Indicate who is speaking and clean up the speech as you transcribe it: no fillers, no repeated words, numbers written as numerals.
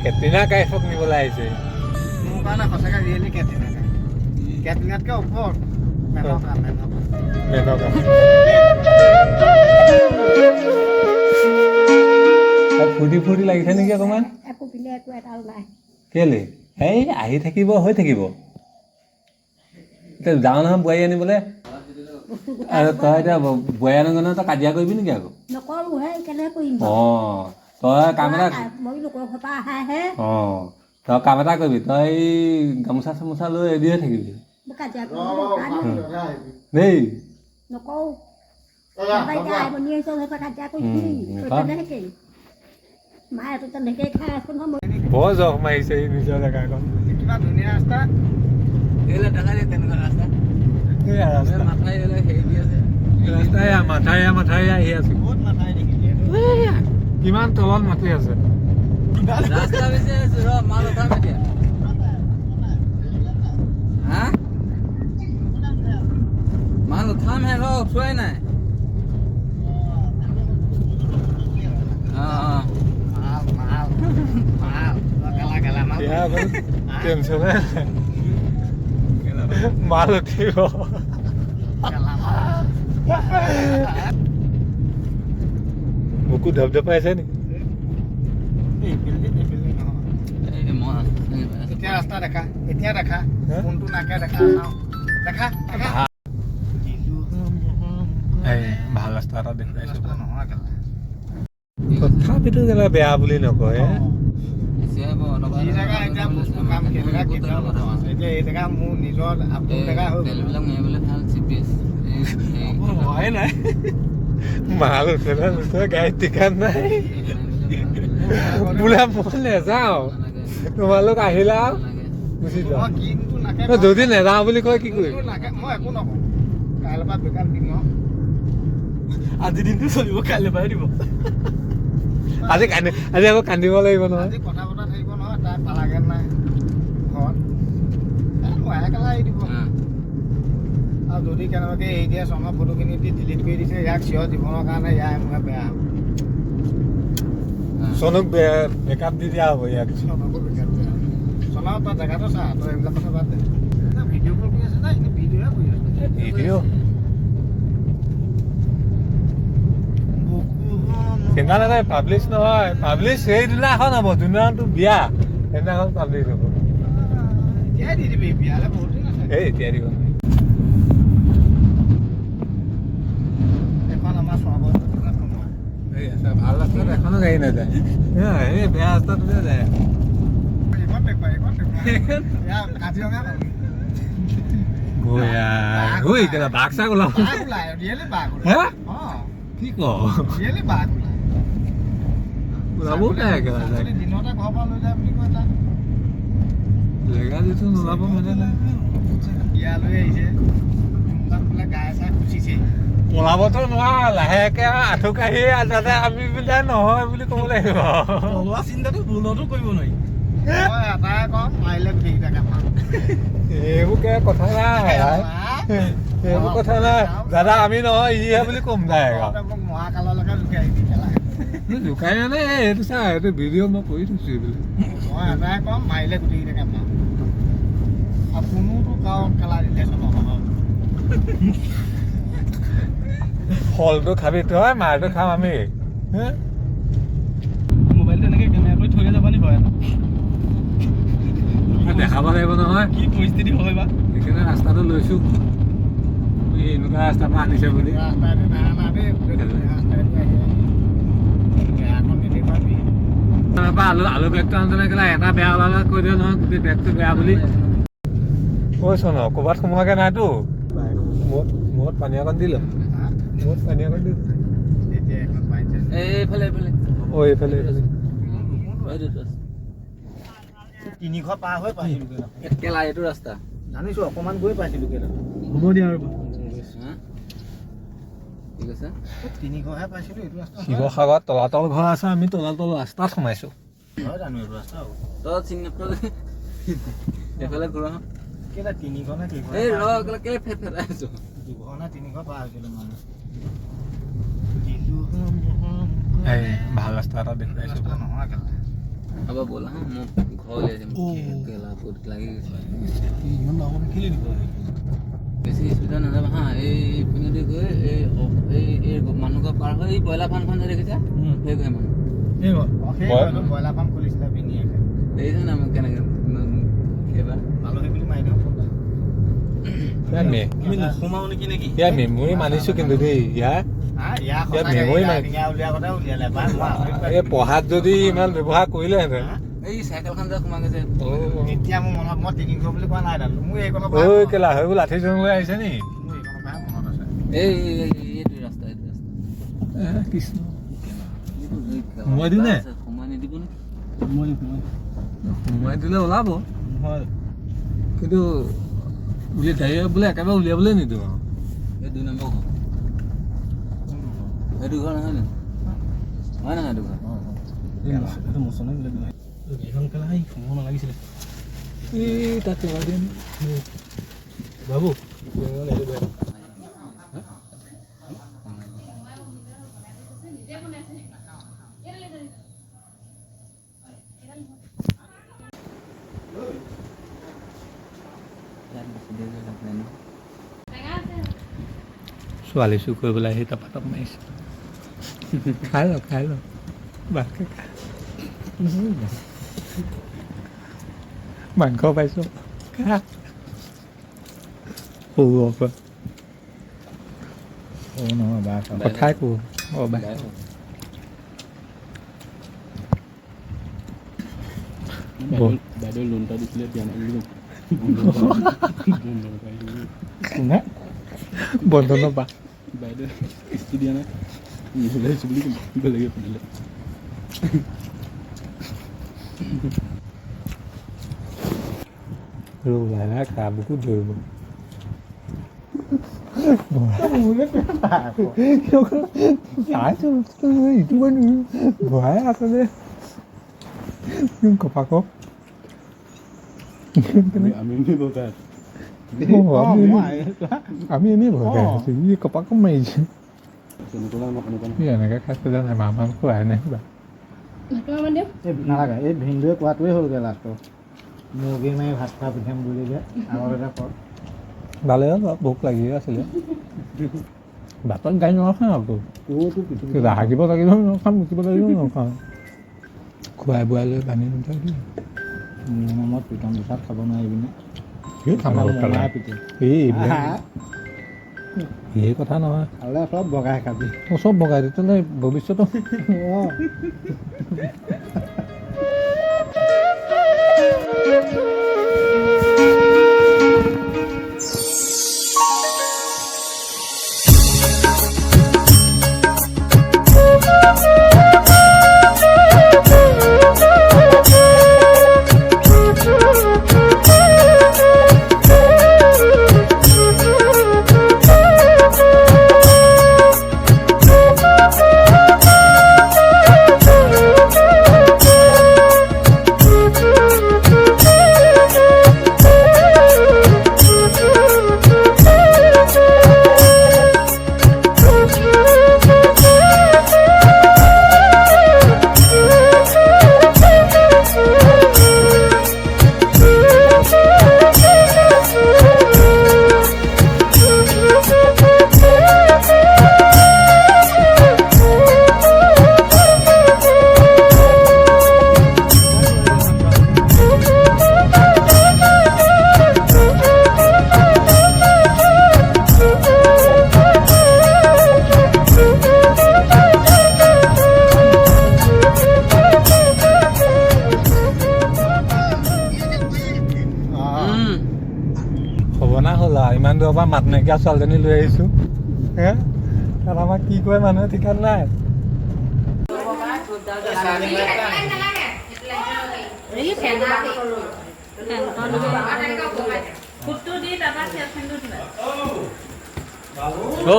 Speaker 1: Katrina কাইফক নিবলৈ আহিছে।
Speaker 2: মোৰ কাৰণে সঁচাকৈ ৰিয়েলি কেটৰিনা কাইফ, কেটৰিনাতকৈ ওপৰত মেনকা, মেনকা।
Speaker 1: মেনকা। ফূৰ্তি ফূৰ্তি লাগিছে নেকি অকণমান?
Speaker 3: একো পিলে একো এটাও নাই।
Speaker 1: কেলে? এই আহি থাকিব, হৈ থাকিব। এতিয়া যাওঁ নহয় বোৱাৰী আনিবলৈ।
Speaker 3: বস্তু
Speaker 1: আৰু তই এতিয়া বোৱাৰী আনোগৈ নহয়, তই কাজিয়া কৰিবি নেকি আকৌ?
Speaker 3: নকৰোঁ হে, কেনেকৈ কৰিম বাৰু?
Speaker 1: অঁ, তই কাম এটা
Speaker 3: মই লোকৰ ঘৰৰ পৰা আহাহে।
Speaker 1: অঁ, তই কাম এটা কৰিবি, তই এই গামোচা চামোচা লৈ ৰেডি হৈ থাকিবি।
Speaker 3: মই কাজিয়া কৰিব দৰকাৰ নাই।
Speaker 1: দেই।
Speaker 3: নকৰোঁ। তাৰপৰা এতিয়া আই বনি আহিছ, সেইপা কাজিয়া কৰিবি তেনেকেই। মায়েতো তেনেকেই খাই আছো নহয় মই।
Speaker 1: বৰ জখ মাৰিছে এই নিজৰ জেগাকণ।
Speaker 2: কিমান ধুনীয়া ৰাস্তা।
Speaker 4: এইবিলাক দেখা যায় তেনেকুৱা ৰাস্তা।
Speaker 1: এয়া ৰাস্তা।
Speaker 4: মাথাই এইবিলাক হেৰি দি আছে।
Speaker 1: ৰাস্তা এয়া মাথাইয়া মাথাইয়া আহি আছো।
Speaker 2: বহুত মাথাই দেখিলি এইটো।
Speaker 1: কিমান তলত মাটি আছে।
Speaker 4: ৰাস্তা বেছি আছো ৰ, মাল উঠাম এতিয়া। হা, মাল উঠামহে ৰ, উঠোৱাই নাই। অঁ।
Speaker 2: মাল মাল মাল গেলা গেলা মাল।
Speaker 1: এতিয়া অকল টেনচনে নাই। মাল উঠিব।
Speaker 2: গেলা মাল।
Speaker 1: বুকু ধপধপাইছে নেকি?
Speaker 2: এই বিল্ডিং, এই বিল্ডিং নহয়।
Speaker 4: এই মই
Speaker 2: এতিয়া ৰাস্তা দেখা, এতিয়া দেখা।
Speaker 1: হে?
Speaker 2: কোনটো নাকে দেখা, চাওঁ, দেখা দেখা।
Speaker 1: এই ভাল ৰাস্তা এটা দেখুৱাইছো।
Speaker 2: ৰাস্তা নহয় কেলা।
Speaker 1: তথাপিতো কেলা বেয়া বুলি নকয়।
Speaker 2: যি জেগা এতিয়া বস্তু কাম, সেই জেগা কেতিয়াও নহয়। এতিয়া এই জেগা মোৰ নিজৰ আপোন জেগা হৈ গ'ল।
Speaker 4: তেলবিলাক মাৰিবলৈ ভাল চিপিএছ।
Speaker 1: হোৱাই নাই, মাল উঠে নে নুঠে গাড়ীত টিকাত নাই। বোলে মই নেযাওঁ, তোমালোক আহিলা গুচি যোৱা।
Speaker 2: মই কিন্তু নাকে
Speaker 1: যদি নেযাওঁ বুলি কয় কি কৰিম?
Speaker 2: কোনটো নাকে মই একো নকওঁ, কাইলৈৰ পৰা বেকআপ দিম ন।
Speaker 5: আজি দিনটো চলিব, কাইলৈ পৰাই দিব।
Speaker 1: আজি কান্দি, আজি আকৌ কান্দিব লাগিব নহয়।
Speaker 2: আজি কথা বতৰা থাকিব নহয়, তাই পালাগে নাই ঘৰত, এই নোৱাৰে কেলা এৰি দিব। আৰু যদি কেনেবাকৈ এৰি দিয়ে, চনৰ ফটোখিনি দি ডিলিট কৰি দিছে, ইয়াক চিৰ জীৱনৰ কাৰণে ইয়াৰ মোৰে বেয়া হ'ব।
Speaker 1: চনুক বেকআপ দি দিয়া হ'ব ইয়াক।
Speaker 2: চনকো বেকআপ বেয়া হ'ব। চনৰ তই জেগাটো চা, তই এইবিলাক কথা বাদ দে। ভিডিঅ' কল কৰি আছে না, এনেই ভিডিঅ'হে কৰি আছে।
Speaker 1: ভিডিঅ' চিন্তা নকৰে, পাব্লিছ নহয়। পাব্লিছ সেইদিনাখন হ'ব, যোনদিনাখন তোৰ বিয়া সেইদিনাখন পাব্লিছ হ'ব।
Speaker 2: এতিয়াই দি দিবি, বিয়ালৈ বহুত দিন আছে।
Speaker 1: এই এতিয়া দিব নোৱাৰি।
Speaker 2: এখন আমাৰ স্বৰ্গত।
Speaker 1: এই আচ্ছা, ভাল ৰাস্তাত এখনো গাড়ী নাযায়। হা, এই বেয়া ৰাস্তাটোতে যায়।
Speaker 2: এইখন দেখুৱা, এইখন দেখুৱা। এয়া কাজিৰঙা পালোহি।
Speaker 1: ঐ কেলা বাঘ চাঘ ওলাব।
Speaker 2: বাঘ ওলাই, ৰিয়েলি বাঘ ওলাই।
Speaker 1: হে?
Speaker 2: অঁ।
Speaker 1: কি ক?
Speaker 2: ৰিয়েলি বাঘ ওলাই।
Speaker 1: ওলাবও পাৰে কেলা।
Speaker 2: ছাগলী দিনতে ঘৰৰ পৰা লৈ যায় বুলি কয় তাত।
Speaker 1: জেগা যিটো নোলাব মানে নাই।
Speaker 2: ইয়ালৈ আহিছে, তাত বোলে গাই চাই খুচিছে।
Speaker 1: পলাবতো নোৱাৰা, লাহেকে আঁঠু কাঢ়ি তাতে আমি বোলে নহয় বুলি ক'ব লাগিব।
Speaker 5: পলোৱা চিন্তাটো ভুলতো কৰিব নোৱাৰি।
Speaker 2: মই এটাই কম, মাৰিলে গোটেইকেইটাকে মাৰ।
Speaker 1: এইবোৰ কিবা কথা নাই, এইবোৰ কথা নাই দাদা, আমি নহয় ইহে বুলি ক'ম ডাইৰেক্ট আৰু।
Speaker 2: তহঁতে মোক মহাকাললৈকে জোকাই আহিবি কেলা।
Speaker 1: জোকাই মানে এই এইটো চা, এইটো ভিডিঅ' মই কৰি থৈছো এইবিলাক।
Speaker 2: মই এটাই কম, মাৰিলে গোটেইকেইটাকে মাৰ। আৰু কোনোতো কাৰো কেলা ৰিলেশ্যন নহয়।
Speaker 1: ফলটো খাবি তই, মাৰটো খাম আমি। হে?
Speaker 5: মোবাইলটো এনেকে কেমেৰা কৰি থৈয়ে যাব নি বাৰু এটা?
Speaker 1: দেখাব লাগিব নহয়।
Speaker 5: কি পৰিস্থিতি হয় বা।
Speaker 1: সেইকাৰণে ৰাস্তাটো লৈছো, এই এনেকুৱা ৰাস্তাৰ পৰা আনিছে বুলি।
Speaker 2: ৰাস্তাইদি নাই অনা দেই, গোটেই ধুনীয়া ৰাস্তাইদি আহি আহি বেয়াখন নেদেখুৱাবি।
Speaker 1: তাৰপৰা আলু বেগটো আনোতে কেলা এটা বেয়া ওলালে কৈ দিওঁ নহয় গোটেই বেগটো বেয়া বুলি। কৈছ ন, ক'ৰবাত সোমোৱাগে নাইতো। মূৰত পানী অকণ দি ল।
Speaker 2: হা?
Speaker 1: মূৰত পানী অকণ দি ল।
Speaker 2: এতিয়া এখন পাইছে।
Speaker 4: এইফালে, এইফালে।
Speaker 1: অ, এইফালে এইফালে।
Speaker 2: 300 পাৰ হৈ পাইছিলোগৈ।
Speaker 4: কেলা এইটো ৰাস্তা।
Speaker 2: জানিছো, অকণমান গৈ পাইছিলোগৈ।
Speaker 5: হ'ব দিয়া আৰু।
Speaker 4: হা, ঠিক আছে।
Speaker 2: 300হে পাইছিলো, এইটো ৰাস্তা হয়।
Speaker 1: শিৱসাগৰত তলাতল ঘৰ আছে, আমি তলাতল ৰাস্তাত সোমাইছো।
Speaker 2: হয় জানো এইটো ৰাস্তা?
Speaker 4: তই চিনি নাপাৱ, এইফালে ঘূৰা।
Speaker 2: কেইটা 300 নে কেইঘৰ?
Speaker 4: এই ৰ, কেলা কেলে ফেট ফেটাই আছো?
Speaker 2: 200 নে 300 পাৰ হৈছিলো মানে।
Speaker 1: এই ভাল ৰাস্তা এটা দেখুৱাইছো।
Speaker 2: ৰাস্তা নহয় কেলা।
Speaker 4: হ'ব ব'লা হা, মই ঘৰলৈ যাম। কেলা ক'ত লাগি গৈছে।
Speaker 5: ইমান ডাঙৰ কেলে দিব লাগে?
Speaker 4: বেছি স্পীডত নাযাবা হা। এই পিনেদি গৈ এই এই এই মানুহ ঘৰ পাৰ হৈ এই ব্ৰইলাৰ ফাৰ্মখন যে দেখিছা, সেই ঘৰে মানুহ।
Speaker 5: এই
Speaker 2: অ, সেই ঘৰটো ব্ৰইলাৰ ফাৰ্ম খুলিছিলে বিনিয়েকে।
Speaker 4: দেখিছা নাই মোক কেনেকে এইবাৰ
Speaker 2: আলহী বুলি মাৰি দিওঁ ফোন এটা।
Speaker 5: আমি নোসোমাও নেকি নেকি?
Speaker 1: ইয়াৰ মেমৰি মানিছো কিন্তু দেই। ইয়াৰ
Speaker 2: হা, ইয়াৰ
Speaker 1: ইয়াত
Speaker 2: সঁচাকে
Speaker 1: মেমৰি
Speaker 2: এই
Speaker 1: মাৰি-
Speaker 2: ডিঙা উলিওৱা কথা উলিয়ালে পাই, মই আচৰিত পাইছো।
Speaker 1: এই পঢ়াত যদি ইমান ব্যৱহাৰ কৰিলেহেঁতেন।
Speaker 2: হা?
Speaker 4: এই চাইকেলখন যে সোমাই গৈছে।
Speaker 2: এতিয়া মোৰ মনত, মই তিনি ঘৰ বুলি কোৱা নাই দাদা, মোৰ এইকণৰ পৰা
Speaker 1: ঐ কেলা, সেইবোৰ লাঠি জোং লৈ আহিছে নি?
Speaker 2: মোৰ এইকণৰ পৰাহে মনত আছে।
Speaker 4: এই এই এইটো ৰাস্তা, এইটো ৰাস্তা।
Speaker 1: কৃষ্ণ,
Speaker 4: এইটো এই কেলা।
Speaker 1: সোমোৱাই দিওঁ নে?
Speaker 4: সোমাই নিদিব নে?
Speaker 5: সোমোৱাই দিম, সোমোৱাই।
Speaker 1: সোমোৱাই দিলে ওলাব।
Speaker 5: নহয়।
Speaker 1: কিন্তু উলিয়াই গাড়ী বোলে একেবাৰে উলিয়াবলৈ নিদিওঁ আৰু।
Speaker 4: এই 2 নম্বৰ ঘৰ, এইটো ঘৰ নহয় নি? হয় নহয় এইটো ঘৰ?
Speaker 5: এইটো মচনে বোলে। এইখন কেলা, এই সোমাব নালাগিছিলে।
Speaker 1: এই তাত লগাই দিম।
Speaker 5: বাবু।
Speaker 4: ইয়াত বেছি দেৰি হৈ লাভ নাই ন।
Speaker 1: ছোৱালী চুৰ কৰিবলৈ আহি তাপা তাপ মাৰিছে। খাই ল, খাই ল, ভালকে খা। মাংস পাইছোঁ, খা। সৰু পৰা।
Speaker 2: সৰু নহয়, বাৰ।
Speaker 1: কথাই কো অ বাই।
Speaker 5: বাইদেউ লোন এটা দিছিলে, দিয়া নাই বুলি।
Speaker 2: কোনে?
Speaker 1: বন্ধনৰ পৰা।
Speaker 5: বাইদেউ কিস্তি দিয়া নাই, নিবলৈ আহিছোঁ বুলি বেলেগে সুধিলে।
Speaker 1: লাহে লাহে খা, বহুত ধৰিব। চাইছোঁ ইটো ভৰাই আছে যে কপাক।
Speaker 5: আমি এনেই বগাই আছোঁ।
Speaker 1: আমি এনেই ভয় খাই আছোঁ, ই কপাক মাৰিছে।
Speaker 5: তেনেকুৱা নহয়, এনেকুৱা।
Speaker 1: ই এনেকৈ খাইছে জানে, মাহ মাংস খোৱাই নাই কিবা।
Speaker 2: এই নালাগে, এই ভিনদেউৱে কোৱাটোৱে হ'লগৈ লাষ্টত, মুৰ্গী মাৰি ভাত খোৱা পিঠাম বুলি যে আগতে এটা কয়।
Speaker 1: ভালে হ'ল বাৰু, ভোক লাগিয়ে আছিলে। ভাতত গাড়ী নখাওঁ আকৌ।
Speaker 2: ক'তো পৃথিৱীত
Speaker 1: হাগিব লাগিলেও নখাম, মুতিব লাগিলেও নখাওঁ। খুৱাই বোৱাই লৈ পানী নুঠাই দিওঁ।
Speaker 2: মোৰ নামত প্ৰীতম প্ৰসাদ খাব নোৱাৰিবি নে?
Speaker 1: কি খাম আৰু খালে?
Speaker 2: মোমাই পিটিম।
Speaker 1: এই এইবিলাক এই কথা নহয়।
Speaker 2: খালে চব বগাই খাবি।
Speaker 1: মই চব বগাই, তেতিয়াহ'লে ভৱিষ্যতো।
Speaker 2: অঁ।
Speaker 1: সবনা হ'ল আৰু, ইমান দূৰৰ পৰা মাত নাইকিয়া ছোৱালীজনী লৈ আহিছোঁ হে, তাত আমাক কি কয় মানুহে ঠিকান নাই।
Speaker 4: ঔ।